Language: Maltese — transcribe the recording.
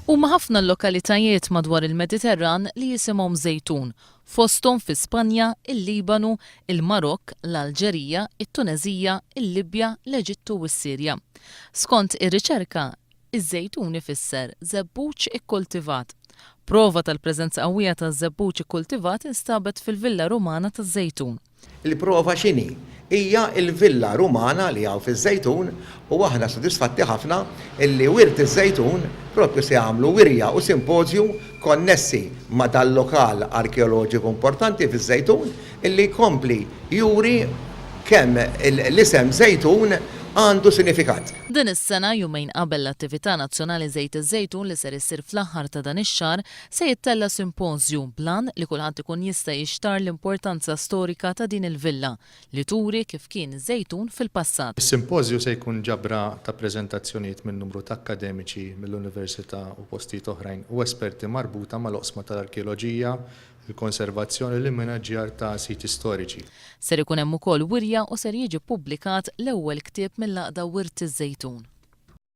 Huma ħafna l-lokalitajiet madwar il-Mediterran li jisimhom Żejtun, fosthom fi Spanja, il-Libanu, il-Marokk, l-Alġerija, it-Tuneżija, il-Libja, l-Eġittu u s-Sirja. Skont ir-riċerka, iż-żejtun ifisser żebbuġ ikkultivat. Prova tal-preżenza qawwija taż-żebbuġ ikkultivat instabet fil-Villa Rumana taż-Żejtun. Il-prova x'inhi? Hija l-villa Rumana li hawn fiż-Żejtun u aħna sodisfatti ħafna illi Wirt iż-Żejtun propju se jagħmlu wirja u simpożju konnessi ma' dal-lokal arkeoloġiku importanti fiż-Żejtun illi jkompli juri kemm l-isem Żejtun għandu sinifikat. Din is-sena, jumejn qabel l-attività nazzjonali Żejt iż-Żejtun li ser issir fl-aħħar ta' dan ix-xahar, se jittella' simpożju bl-għan li kulħadd ikun jista' jixtarr l-importanza storika ta' din il-villa, li turi kif kien iż-Żejtun fil-passat. Is-simpożju se jkun ġabra ta' preżentazzjonijiet minn numru ta' akkademiċi mill-Università u postijiet oħrajn u esperti marbuta mal-oqsma tal-arkeoloġija, il-konservazzjoni u l-immanaġġjar ta' siti storiċi. Ser ikun hemm ukoll wirja u ser jiġi ppubblikat l-ewwel ktieb mill-Għaqda Wirt iż-Żejtun.